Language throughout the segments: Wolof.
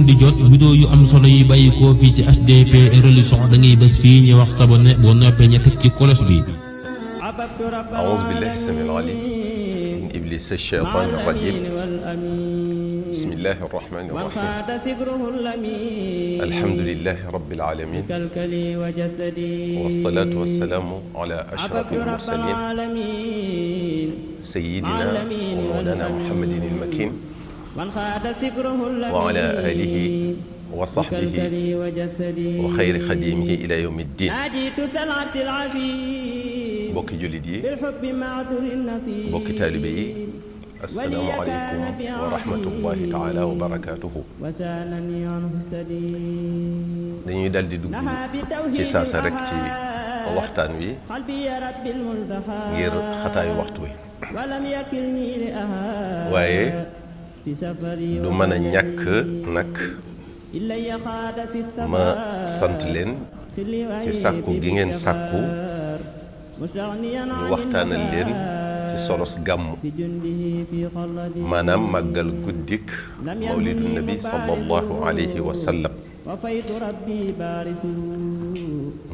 man di jot vidéo yu am solo yi bàyyi ko fii ci HDP Religion da ngay bés fii ñu wax sabone boo noppee ñu teg ci kolos bi. أعوذ بالله السميع العليم من إبليس الشيطان الرجيم بسم الله الرحمن الرحيم الحمد لله رب العالمين والصلاة والسلام على أشرف المرسلين سيدنا ومولانا محمد المكين وعلى آله وصحبه وخير خديمه إلى يوم الدين. mbokki jullit yi mbokki taalibe yi assalaamu aleykum wa rahmatullahi taala wa barakaatuhu. dañuy dal di dugg ci saasa rek ci waxtaan wi ngir xataayu waxtu wi waaye du mën a ñàkk nag ma sant leen ci sàkku gi ngeen sàkku ñu waxtaanal leen ci solos gàmmu maanaam màggal guddik mawlidu nabi sallallahu alayhi wa sallam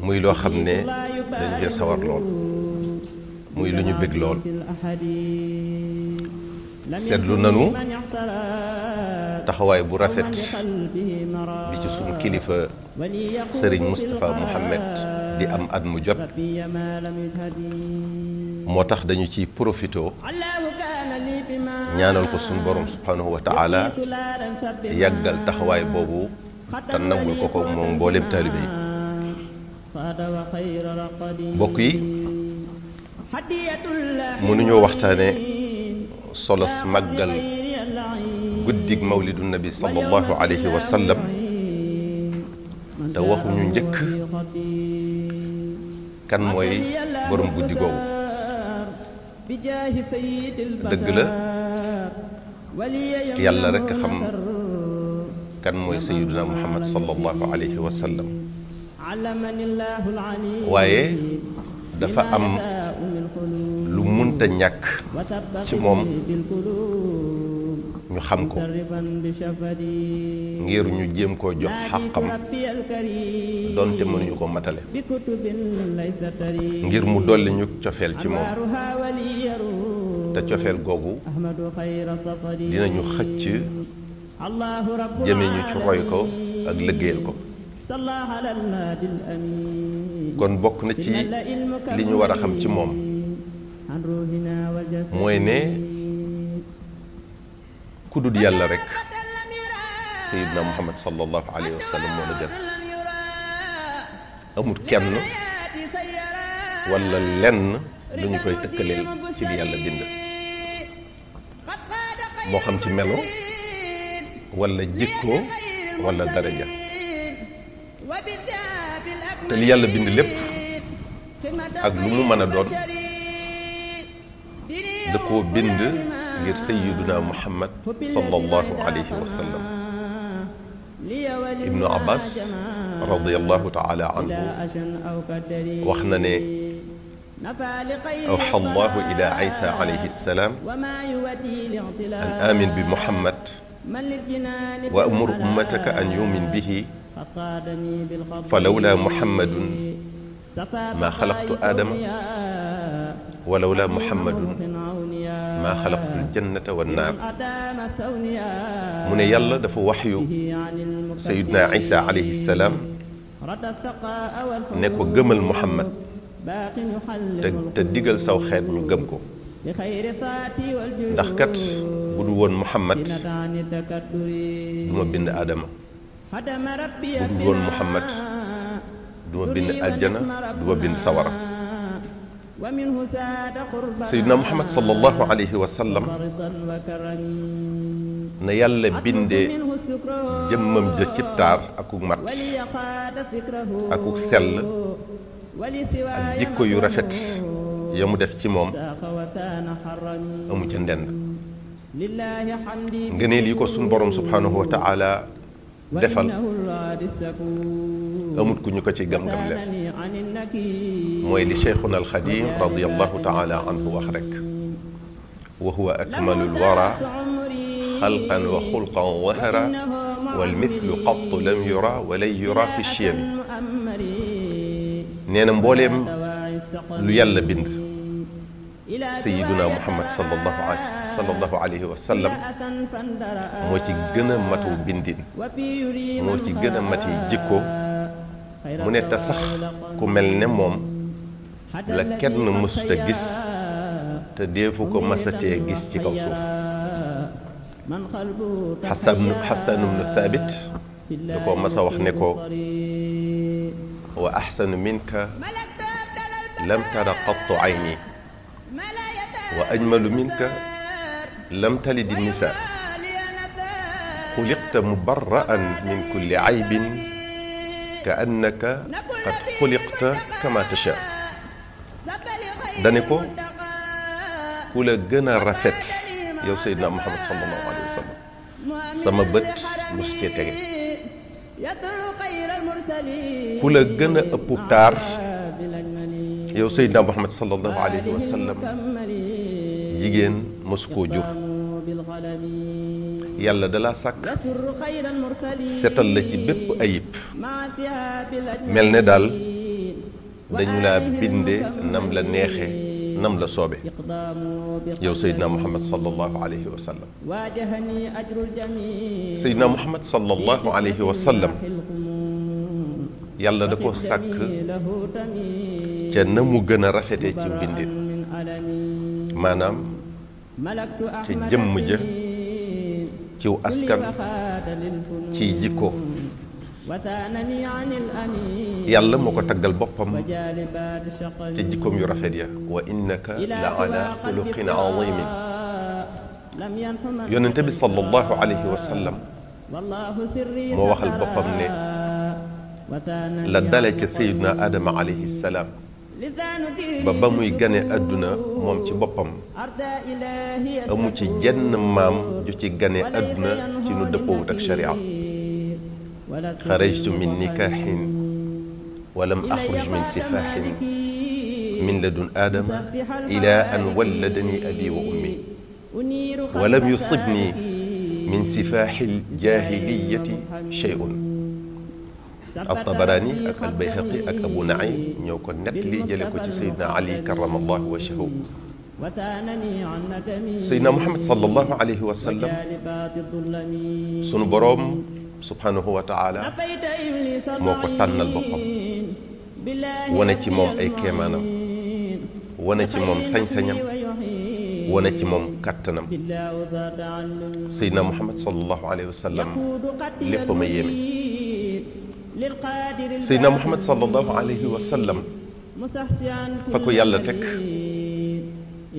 muy loo xam ne dañ cee sawar lool muy lu ñu bëgg lool. seetlu nanu taxawaay bu rafet bi ci sunu kilifa sëriñ Moustapha Mohamed di am at mu jot moo tax dañu ciy profité ñaanal ko sunu borom subhanahu wa taala yàggal taxawaay boobu te nangul ko ko moom mboolem taalibe yi. mbokk yi mënuñoo waxtaane solos màggal guddig mawlidu nabi sallallahu alayhi wa sallam te waxuñu njëkk kan mooy borom guddi googu. dëgg la yàlla rekk xam kan mooy sayyiduna muhammad sallallahu alayhi wa sallam waaye dafa am lu munta ñàkk ci moom ñu xam ko ngir ñu jéem koo jox xàqam donte mënuñu ko matale ngir mu dolli ñu cofeel ci moom te cofeel googu dinañu xëcc jëme ñu ci roy ko ak liggéeyal ko. kon bokk na ci li ñu war a xam ci moom mooy ne ku dul yàlla rek sayyidna muhammad sallallahu alayhi wa sallam moo la gën. amul kenn wala lenn lu ñu koy tëkkaleel ci li yàlla bind moo xam ci melo wala jikko wala daraja. te li yàlla bind lépp ak lu mu mën a doon da koo bind ngir sayyiduna muhammad sallallahu alayhi wa sallam. ibnu abbas radiyallahu taala anhu wax na ne awxa allahu ila isa alayhi salaam an amin bi muhammad wa amur ummataka an yumin bihi falawla muhammadun maa xalaqtu aadama walawla muhammadun maa xalaqtu aljannata wannaar. mu ne yàlla dafa waxyu sayidna isa alayhi salaam ne ko gëmal muhammad te digal saw xeet ñu gëm ko ndax kat bu du woon muhammad du ma bind aadama bu dul woon muhammad du ma bind aljana du ma bind sawara. sayyidina muhammad sallallahu alayhi wa sallam na yàlla bindee jëmmam ja ci taar akuk mat akuk sell ak jikko yu rafet ya mu def ci moom amu ca ndend. ngëneel yi ko sunu borom subhanahu wa taala defal amut ku ñu ko ci gam-gam leen mooy li cheikhuna alxadim radiallahu taala anhu wax rek wa huwa akmalul wara xalqan wa xulqan wahara wal mithlu qattu lam yura wa lan yura fi chiyami nee na mbooleem lu yàlla bind sayiduna muhammad sallallahu alayhi wa sallam moo ci gën a matu bindin moo ci gën a mati jikko mu ne te sax ku mel ne moom la kenn mësuta gis te deefu ko masatee gis ci kaw suuf Xasan ibnu Thabit da ko masa wax ne ko wa axsanu minka lam tara qattu ayni wa ajmalu minka lam talidi nisa xuliqta mubarra'an min kulli aybin ka annaka qad xuliqta kama tasha dane ko ku la gën a rafet yow Seydina Muhammad sallallahu alayhi wa sallam sama bët mos cee tege ku la gën a ëpp taar yow Seydina Muhammad sallallahu alayhi wa sallam jigéen mos koo jur yàlla dalaa sàkk setal la ci bépp ayib mel ne daal dañu laa binde nam la neexe nam la soobe yow Seydina Muhammad sallallahu alayhi wa sallam Seydina Muhammad sallallahu alayhi wa sallam yàlla da ko sàkk ca na mu gën a rafetee ci bindin maanaam ca jëmm ja ciw askan ci jikko yàlla moo ko taggal boppam ca jikkoom yu rafet ya wa innaka la ala xuluqin azimin yonente bi sallallahu alayhi wa sallam moo waxal boppam ne la dale ca sayiduna adama alayhi salaam ba muy gane àdduna moom ci boppam amu ci jenn maam ju ci gane àdduna ci nu dëppoowut ak sharia xarajtu min nikaaxin walam axruj min sifaaxin min ladun aadama ila an walladani abi wa ummi walam yusibni min sifaaxil jaahiliyati shay'un At-Tabarani ak Al-Bayhaqi ak Abu Naim ñoo ko nettali jële ko ci Seydina Ali karamallahu wajhahu Seydina Muhammad sallallahu alayhi wa sallam sunu boroom subhanahu wa taala moo ko tànnal boppam wane ci moom ay kéemaanam wane ci moom sañ-sañam wane ci moom kàttanam Seydina Muhammad sallallahu alayhi wa sallam lépp ma yéeme Seydina Muhammad sallallahu alayhi wa sallam fa ko yàlla teg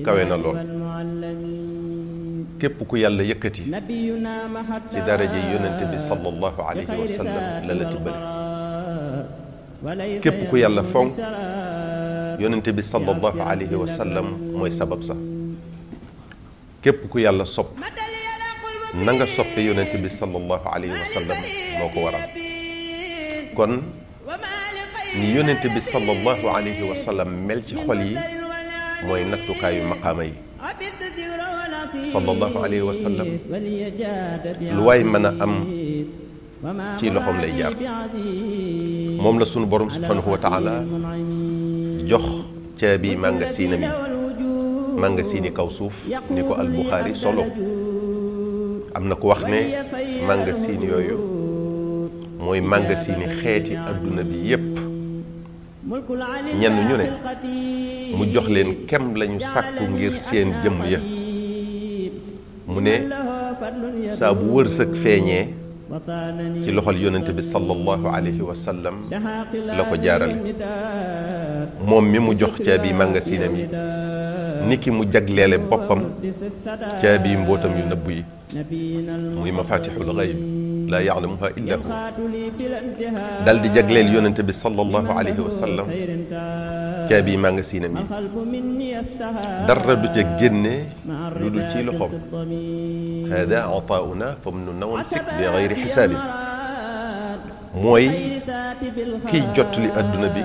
kawe na lool képp ku yàlla yëkkati ci daraja yonente bi sallallahu alayhi wa sallam la la tibbale képp ku yàlla fonk yonente bi sallallahu alayhi wa sallam mooy sabab sa képp ku yàlla sopp na nga soppe yonente bi sallallahu alayhi wa sallam moo ko waral kon ni yonente bi sallallahu alayhi wa sallam mel ci xol yi mooy nattukaayu maqaama yi sallallahu alayhi wa sallam lu waay mën a am ci loxoom lay jaar moom la sunu borom subhanahu wa taala jox caabi màngasiinam yi màngasiini kaw suuf ni ko al-Buxaari solo am na ko wax ne màngasiin yooyu mooy màngasiini xeeti adduna bi yépp ñenn ñu ne mu jox leen kem lañu sàkku ngir seen jëmm ya mu ne saa bu wërsëg feeñee ci loxol yonente bi sallallahu alayhi wa sallam la ko jaarale moom mi mu jox caabi màngasiinam yi niki mu jagleele boppam caabi mbootam yu nëbb yi muy mafatixul gayb laa ya'lamuha illa hu dal di jagleel yonente bi sallallahu alayhi wa sallam caabi màngasiinam yi dara du ca génne lu dul ciy loxoom hada ataauna famnun wamsik bi gayri xisaabin mooy kiy jottali adduna bi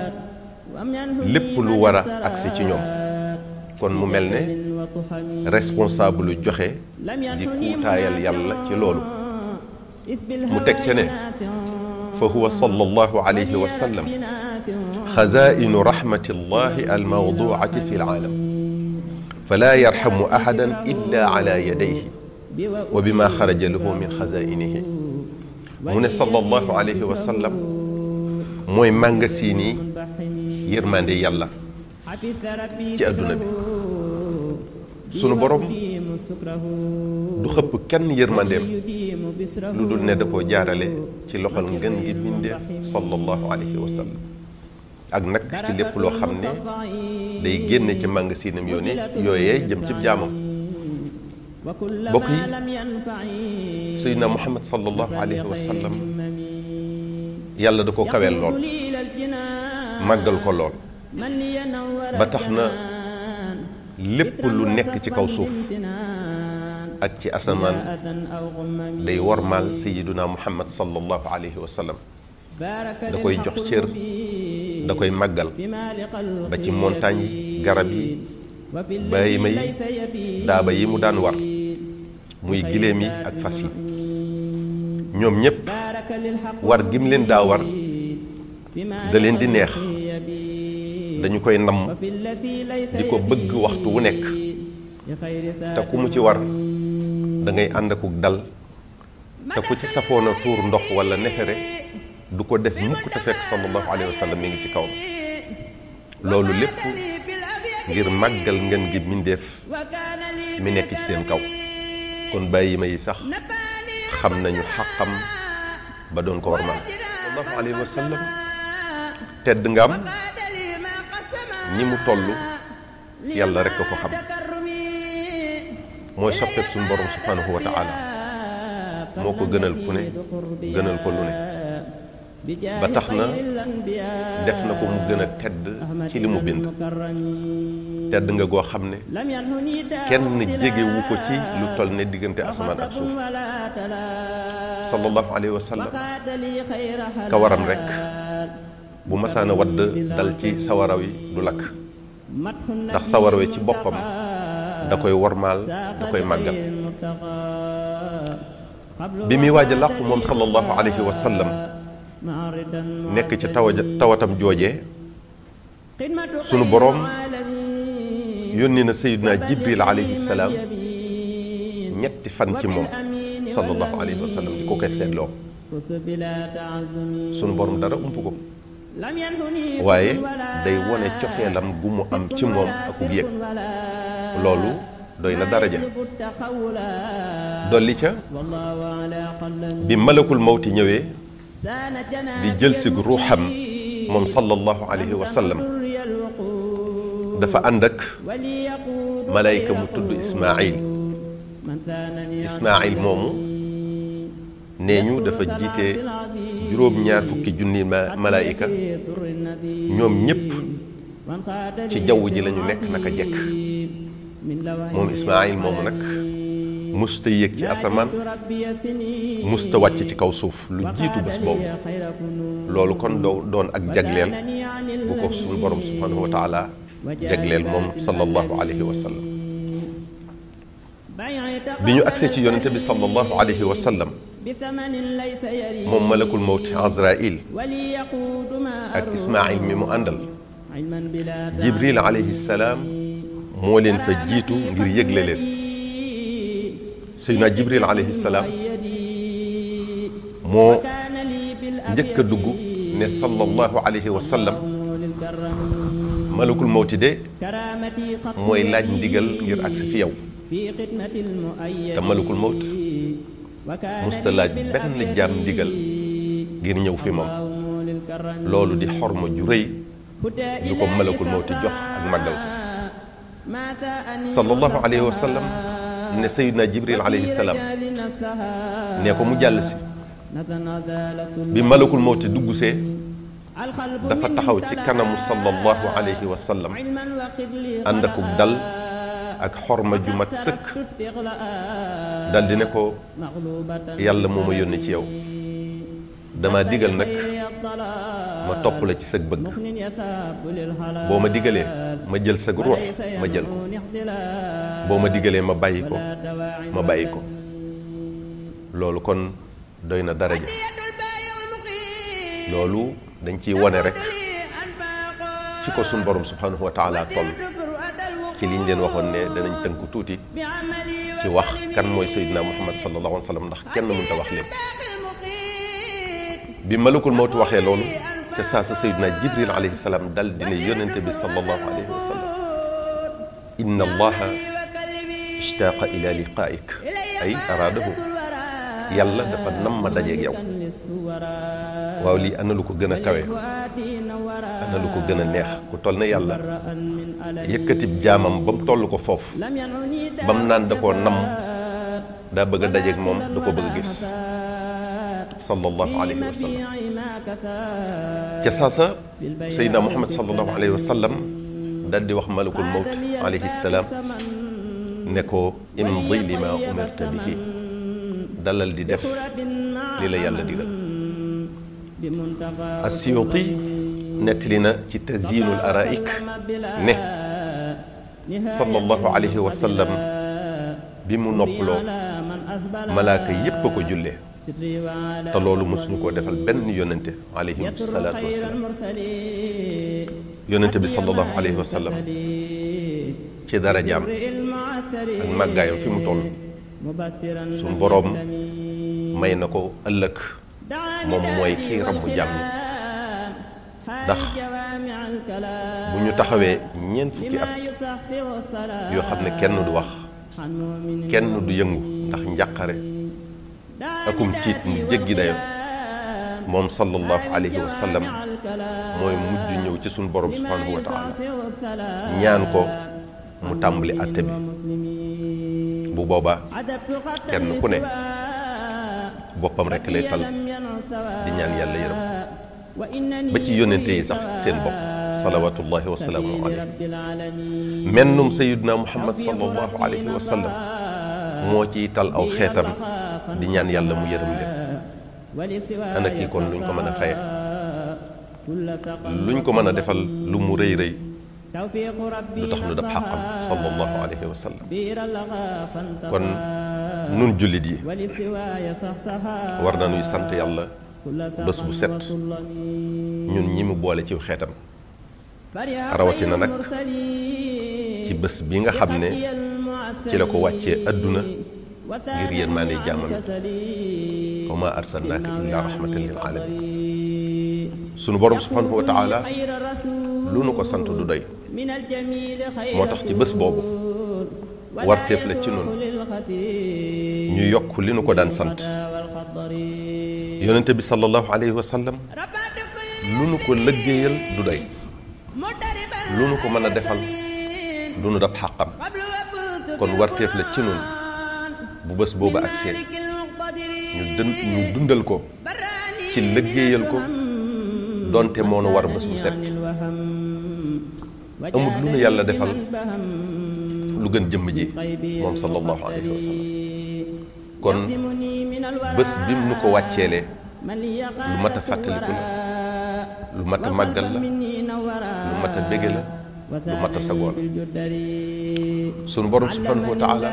lépp lu war a agsi ci ñoom kon mu mel ne responsable joxe di kuutaayal yàlla ci loolu mu teg ca ne fa huwa sallallahu alayhi wa sallam xazaa'inu rahmatillahi almawduati fi alaalam fala yarhamu ahadan illa ala yadayhi wa bima xaraja lahu min xazaa'inihi mu ne sallallahu alayhi wa sallam mooy màngasiini yërmande yàlla ci àdduna bi sunu borom du xëpp kenn yërmandeem lu dul ne da koo jaarale ci loxol ngën gi bindeef sallallahu alayhi wa sallam ak nag ci lépp loo xam ne day génne ci màngasiinam yooyee jëm ci jaamam bokk yi Seydina Muhammad sallallahu alayhi wa sallam yàlla da ko kaweel lool màggal ko lool ba tax na lépp lu nekk ci kaw suuf ak ci asamaan day wormaal Seydina Muhammad sallallahu alayhi wa sallam da koy jox cër da koy màggal ba ci montagne yi garab yi bàyyi ma yi daaba yi mu daan war muy giléem yi ak fas yi ñoom ñépp war gim leen daa war da leen di neex dañu koy namm di ko bëgg waxtu wu nekk te ku mu ci war da ngay ànd akuk dal te ku ci safoona tuur ndox wala nefere du ko def mukk te fekk sallallahu alayhi wa sallam mi ngi ci kaw loolu lépp ngir màggal ngeen gi mindeef mi nekk ci seen kaw kon bàyyi ma yi sax xam nañu xàqam ba doon ko war man sallallahu alayhi wa sallam tedd ngam ni mu toll yàlla rekk ko xam mooy soppeek suñu borom subhanahu wa ta'ala moo ko gënal ku ne gënal ko lu ne ba tax na def na ko mu gën a tedd ci li mu bind tedd nga goo xam ne kenn jegewu ko ci lu toll ne diggante asamaan ak suuf sallallahu alayhi wa sallam kawaram rekk bu masaana wadd dal ci sawaraw yi du lakk ndax sawaraw yi ci boppam da koy wormaal da koy màggal bi muy waaj a làqu moom sallallahu alayhi wa sallam nekk ci tawatam joojee sunu boroom yónni na Seydina Jibril alayhi salaam ñetti fan ci moom sallallahu alayhi wa sallam di ko koy seetloo sunu boroom dara ump ko waaye day wone cofeelam gu mu am ci moom ak ug yëg loolu doy na daraja dolli ca bi malakul mawti ñëwee di jël si ruuxam moom sallallahu alayhi wa sallam dafa ànd ak malayka mu tudd Ismaayil moomu nee ñu dafa jiite juróom-ñaar fukki junni malaayika ñoom ñépp ci jaww ji lañu nekk naka jekk moom Ismaayil moomu nag musta yéeg ci asamaan musta wàcc ci kaw suuf lu jiitu bés boobu loolu kon doon ak jagleel bu ko suñu borom subhanahu wa taala jagleel moom sallallahu alayhi wa sallam bi ñu agsee ci yonente bi sallallahu alayhi wa sallam moom malakul mawti Azraïl ak Ismaayil mi mu àndal Jibril alayhi salaam moo leen fa jiitu ngir yëgle leen Seydina Jibril alayhi salaam moo njëkk a dugg ne sallallahu alayhi wa sallam malakul mawti de mooy laaj ndigal ngir agsi fi yow te malakul mawt musta laaj benn jaam ndigal ngir ñëw fi moom loolu di xorma ju rëy lu ko malakul mawti jox ak màggal ko sallallahu alayhi wa sallam ne Seydina Jibril alayhi salaam ne ko mu jàll si bi malakul mawti dugg see dafa taxaw ci kanamu sallallahu alayhi wa sallam ànd ak dal ak xorma ju mat sëkk dal di ne ko yàlla moo ma yónni ci yow dama digal nag ma topp la ci sëg bëgg boo ma digalee ma jël sëg ruux ma jël ko boo ma digalee ma bàyyi ko loolu kon doy na daraja loolu dañ ciy wone rek fi ko suñ borom subhanahu wa taala toll ci liñ leen waxoon ne danañ tënk tuuti ci wax kan mooy sayyidina Muhammad sallallahu alayhi wa sallam ndax kenn mënta wax lépp bi malakul mawtu waxee loolu ca saa sa sayyidina Jibril alayhi salaam dal dina yonente bi sallallahu alayhi wa sallam inna allaha ishtaaqa ila liqaa'ik ay araadahu yàlla dafa nam ma dajeeg yow waaw lii ana lu ko gën a kawe ana lu ko gën a neex ku toll na yàlla yëkkatib jaamam ba mu toll ko foofu ba mu naan da koo nam daa bëgg a dajeeg moom da ko bëgg a gis sallallahu alayhi wa sallam ca saasa sayyidina Muhammad sallallahu alayhi wa sallam dal di wax malakul mawt alayhi salaam ne ko imdi lima umirta bihi dalal di def li la yàlla digal As-Suyuti nettali na ci tazyinul araik ne sallallahu alayhi wa sallam bi mu noppaloo malaaka yépp a ko jullee te loolu mësuñu koo defal benn yonente alayhim salaatu wasalaam yonente bi sallallahu alayhi wa sallam ci darajaam ak màggaayam fi mu toll suñ boroom may na ko ëllëg moom mooy kii rabbu jaam ñi ndax bu ñu taxawee ñeent fukki at yoo xam ne kenn du wax kenn du yëngu ndax njàqare akum tiit mu jéggi dayo moom sallallahu alayhi wa sallam mooy mujj ñëw ci suñu borom subhanahu wa taala ñaan ko mu tàmbali àtte bi bu boobaa kenn ku ne boppam rekk lay tal di ñaan yàlla yërëm ba ci yónnente yi sax seen bopp salawatullahi wa salaamu alayhi mennum sayyidina Muhammad sallallahu alayhi wa sallam moo ciy tal aw xeetam di ñaan yàlla mu yërëm leen ana kii kon luñ ko mën a faye luñ ko mën a defal lu mu rëy rëy lu tax nu dab xàqam sallallahu alayhi wa sallam kon nun jullit yi war na nuy sant yàlla bés bu set ñun ñi mu boole ci xeetam rawatina nag ci bés bi nga xam ne ci la ko wàccee adduna ngir yërmaande jaamam wa maa arsalnaaka illaa rahmatan lil aalamiin sunu borom subhanahu wa taala lu nu ko sant du doy moo tax ci bés boobu warteef la ci nun ñu yokk li nu ko daan sant yonente bi sallallahu alayhi wa sallam lu nu ko lëggéeyal du doy lu nu ko mën a defal du nu dab xàqam kon warteef la ci nun bu bés boobu ak seen ñu dundal ko ci lëggéeyal ko donte moo nu war bés bu set amut lu nu yàlla defal lu gën jëmm ji moom sallallahu alayhi wa sallam kon bés bi mu nu ko wàcceelee lu mat a fàttaliku la lu mat a màggal la lu mat a bége la lu mat a sagoo la sunu borom subhanahu wa taala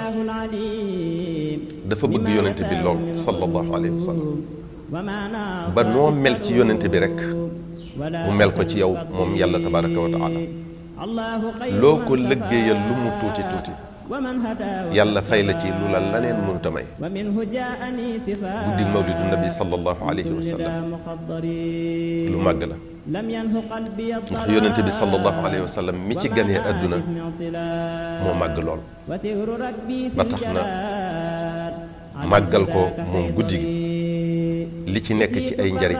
dafa bëgg yonente bi lool sallallahu alayhi wa sallam ba noo mel ci yonente bi rek mu mel ko ci yow moom yàlla tabaraka wa taala loo ko lëggéeyal lu mu tuuti tuuti yàlla fay la ci lu la laneen mënta may guddi mawlidu nabi sallallahu alayhi wa sallam lu màgg la ndax yonente bi sallallahu alayhi wa sallam mi ci ganee àdduna moo màgg lool ba tax na màggal ko moom guddi gi li ci nekk ci ay njariñ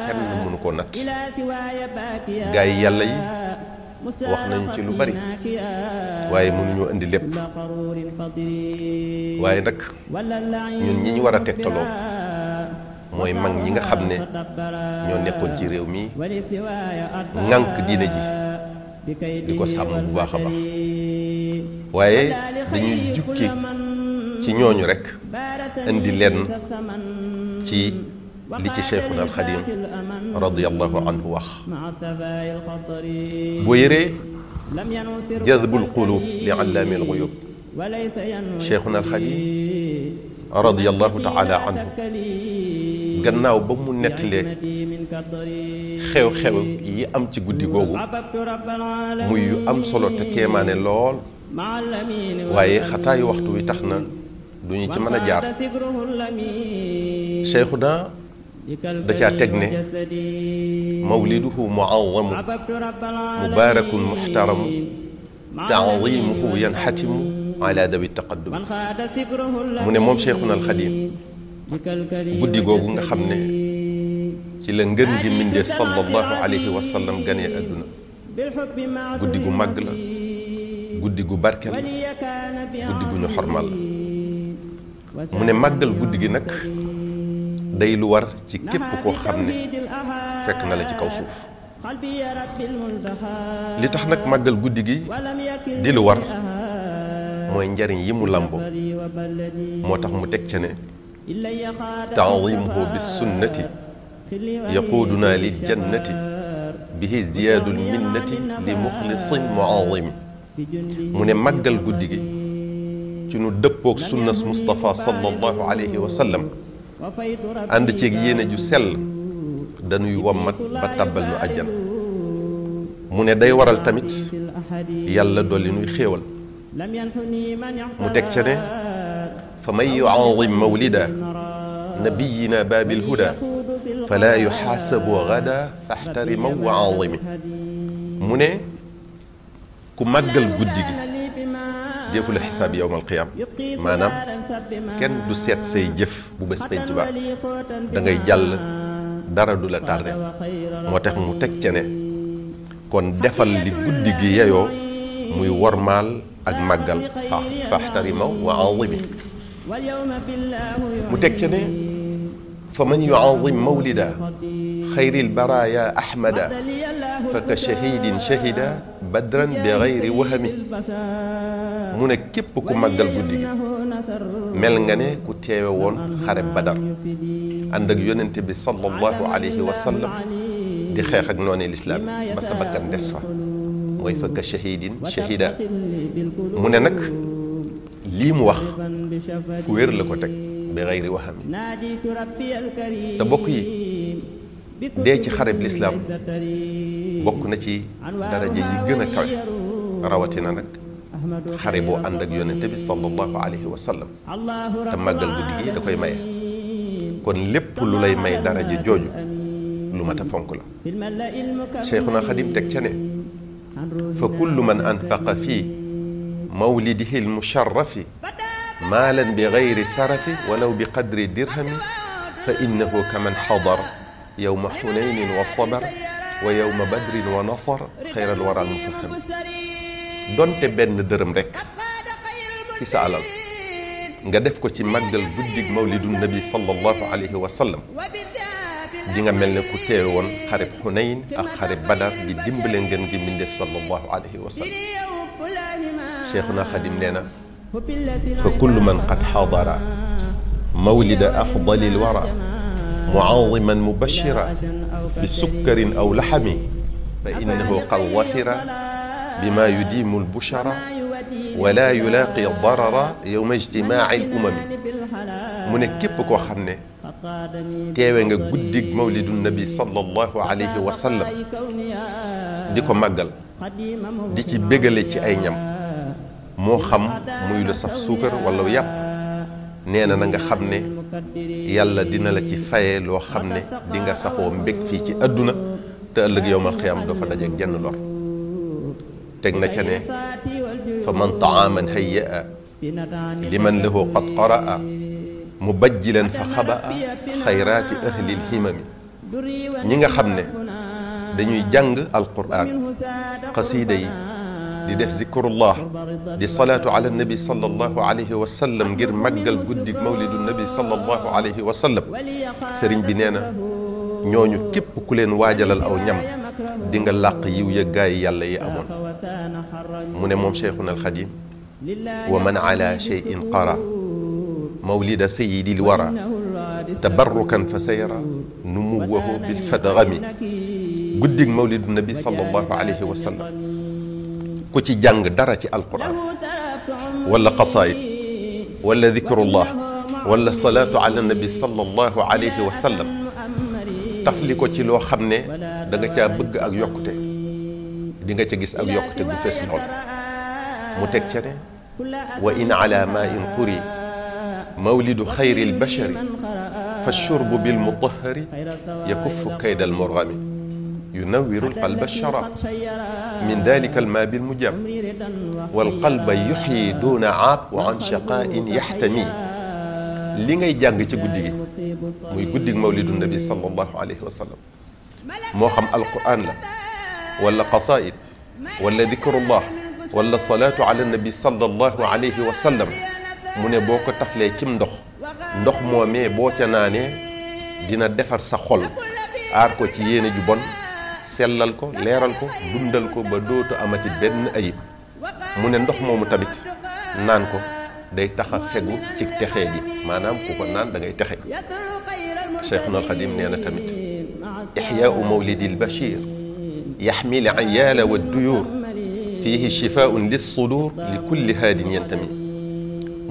kenn mënu koo natt gaa yi yàlla yi wax nañu ci lu bari waaye mënuñoo indi lépp waaye nag ñun ñi ñu war a tegtaloo mooy mag ñi nga xam ne ñoo nekkoon ci réew mi ŋànk diine ji di ko sàmm bu baax a baax waaye dañuy jukki ci ñooñu rek indi leen ci li ci Cheikhuna al Xadim radiyallahu anhu wax boo yëree jazbul qulub li allaami al ghuyub Cheikhuna al Xadim radiyallahu taala anhu gannaaw ba mu nettalee xew-xew yi am ci guddi googu muy yu am solo te kéemaane lool waaye xataayu waxtu wi tax na duñu ci mën a jaar cheikhuna da caa teg ne mawliduhu muazzamu mubarakun muxtaramu taadimuhu yanxatimu ala dawi taqaddum mu ne moom cheikhuna alxadim guddi googu nga xam ne ci la ngën gi mbindeef sallallahu alayhi wa sallam ganee àdduna guddi gu màgg la guddi gu barkel la guddi gu ñu xormal la mu ne màggal guddi gi nag day lu war ci képp koo xam ne fekk na la ci kaw suuf li tax nag màggal guddi gi di lu war mooy njariñ yi mu làmboo moo tax mu teg ca ne taadimuhu bis sunnati yaquuduna lil jannati bihi izdiyaadul minnati li muxlisin muazimi mu ne màggal guddi gi ci nu dëppoog sunnas Mustafa sallallahu alayhi wa sallam ànd ceeg yéene ju sell dañuy wommat ba tàbbal nu àjjana mu ne day waral tamit yàlla dolli nuy xéewal mu teg ca ne fa man yuazim mawlida nabiyina baabil huda fala yuxaasabu gada faxtarima wa azimi mu ne ku màggal guddi gi defu la xisaab yowm alqiyaam maanaam kenn du seet say jëf bu bés penc ba da ngay jàll dara du la tardé moo tax mu teg ca ne kon defal li guddi gi yeyoo muy wormaal ak màggal faxtarima wa azimi mu teg ca ne fa man yuazim mawlida xayril baraya ahmada fa ka shahidin shahida badran bi gayri wahami mu ne képp ku màggal guddi gi mel nga ne ku teewe woon xare badar ànd ak yonente bi sallallahu alayhi wa sallam di xeex ak noone lislaam ba sa bakkan des fa mooy fa ka shahidin shahida mu ne nag lii mu wax fu wér la ko teg bi gayri wahami te bokk yi dee ci xareb lislaam bokk na ci daraja yi gën a kawe rawatina nag xare boo ànd ak yonente bi sallallahu alayhi wa sallam te màggal guddi gi da koy maye kon lépp lu lay may daraja jooju lu mat a fonk la cheikhuna xadim teg ca ne fa kullu man anfaqa fii mawlidihi almusharrafi maalan bi gayri sarafi walaw bi qadri dirhami fa innahu kaman xadara yowma xunaynin wa sabar wa yowma badrin wa nasar xayral waral mufahami donte benn dërëm rekk ci sa alal nga def ko ci màggal guddig mawlidu nabi sallallahu alayhi wa sallam di nga mel ne ku teewe woon xarib xunayn ak xarib badar di dimbale ngeen gi mbindeef sallallahu alayhi wa sallam cheikhuna xadim nee na fa kullu man qad xadara mawlida afdali lwara muaziman mubashira bi sukkarin aw laxami fa innahu qad wafira bima yudimu lbushara wala yulaaqi darara yowma ijtimaaci lumami mu ne képp koo xam ne teewe nga guddig mawlidu nabi sallallahu alayhi wa sallam di ko màggal di ci bégale ci ay ñam moo xam muy lu saf suukar wala yàpp nee na nga xam ne yàlla dina la ci faye loo xam ne di nga saxoo mbég fii ci àdduna te ëllëg yowmal xiyaam doo fa dajeek jenn lor teg na ca ne fa man taaman hayyaa liman lahu qad qaraa mubajjilan fa xabaa xayraati ahli lhimami ñi nga xam ne dañuy jàng alquran xasiida yi di def zikrullah di salaatu ala nabi sallallahu alayhi wa sallam ngir màggal guddi mawlidu nabi sallallahu alayhi wa sallam sëriñ bi nee na ñooñu képp ku leen waajalal aw ñam di nga làq yiw ya gaay yàlla yi amoon mu ne moom cheikhuna alxadim wa man ala cheyin qara mawlida sayidi lwara tabarrukan fa sayara numuwahu bilfadgami guddig mawlidu nabi sallallahu alayhi wa sallam ku ci jàng dara ci alquran wala qasaid wala dikrullah wala salaatu ala nabi sallallahu alayhi wa sallam tafli ko ci loo xam ne da nga caa bëgg ak yokkute di nga ca gis ak yokkute bu fees lool mu teg ca ne wa in ala ma in quri mawlidu xayri lbashari fa shurbu bilmutahari yakuffu kayda almurgami yunawiru alqalba alsharab min dalika alma bilmujab walqalba yuxyi duna aab wa an shaqain yaxtami li ngay jàng ci guddi gi muy guddig mawlidu nabi sallallahu alayhi wa sallam moo xam alquran la wala qasaid wala dikrullah wala salaatu ala nabi sallallahu alayhi wa sallam mu ne boo ko taflee cim ndox moomee boo ca naanee dina defar sa xol aar ko ci yéene ju bon sellal ko leeral ko dundal ko ba dootu amati benn ayib mu ne ndox moomu tamit naan ko day tax a fegu ci texee ji maanaam ku ko naan da ngay texe Cheikhuna al Xadim nee na tamit ixyaau mawlidi al bashir yaxmi l ayaala wa duyur fihi shifaun lissudur li kulli haadin yantami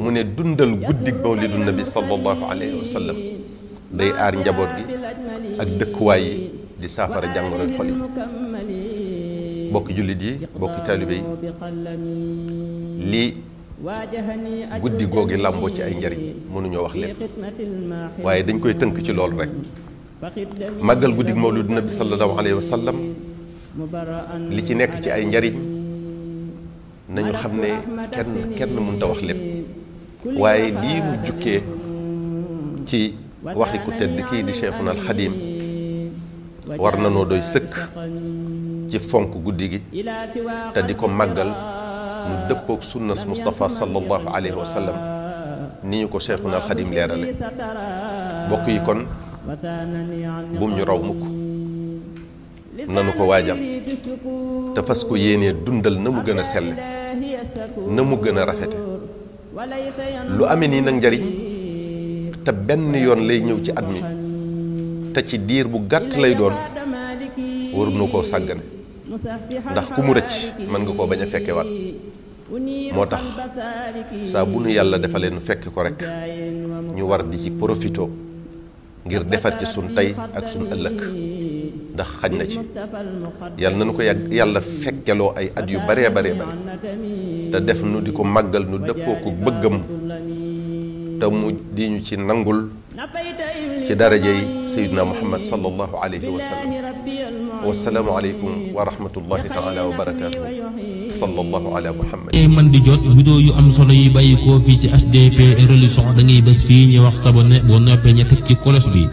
mu ne dundal guddig mawlidu nabi sallallahu alayhi wa sallam day aar njaboot gi ak dëkkuwaay yi di saafara jàngoroy xol yi bokki jullit yi bokki taalibe yi lii guddi googi làmboo ci ay njariñ mënuñoo wax lépp waaye dañ koy tënk ci loolu rek màggal guddig mawlidu nabi sallallahu alayhi wa sallam li ci nekk ci ay njariñ nañu xam ne kenn mënta wax lépp waaye lii nu jukkee ci waxi ku tedd kii di Cheikhuna al Xadim war na noo doy sëkk ci fonk guddi gi te di ko màggal nu dëppook sunnas Mustafa sallallahu alayhi wa sallam ni ñu ko Cheikhuna al Xadim leerale bokk yi kon bum ñu raw mukk nanu ko waajal te fas ko yéenee dundal na mu gën a selle na mu gën a rafete lu amee nii nag njariñ te benn yoon lay ñëw ci at mi te ci diir bu gàtt lay doon waru nu koo sàggane ndax ku mu rëcc mën nga koo bañ a fekke waat moo tax saa bu nu yàlla defalee nu fekke ko rek ñu war di ci profito ngir defar ci sun tey ak sun ëllëg ndax xaj na ci yàlla na nu ko yàlla fekkeloo ay at yu baree bare te def nu di ko màggal nu dëppoo ko bëggam te mu di ñu ci nangul ci darajey sayyidina Muhammad sallallahu alayhi wa sallam wasalaamu aleykum wa rahmatullahi taala wa barakatuhu sallallahu ala Muhammad man di jot vidéo yu am solo yi bàyyi koo fii ci HDP Religion da ngay bés fii ñu wax sabonné boo noppee ña teg ci cloche bi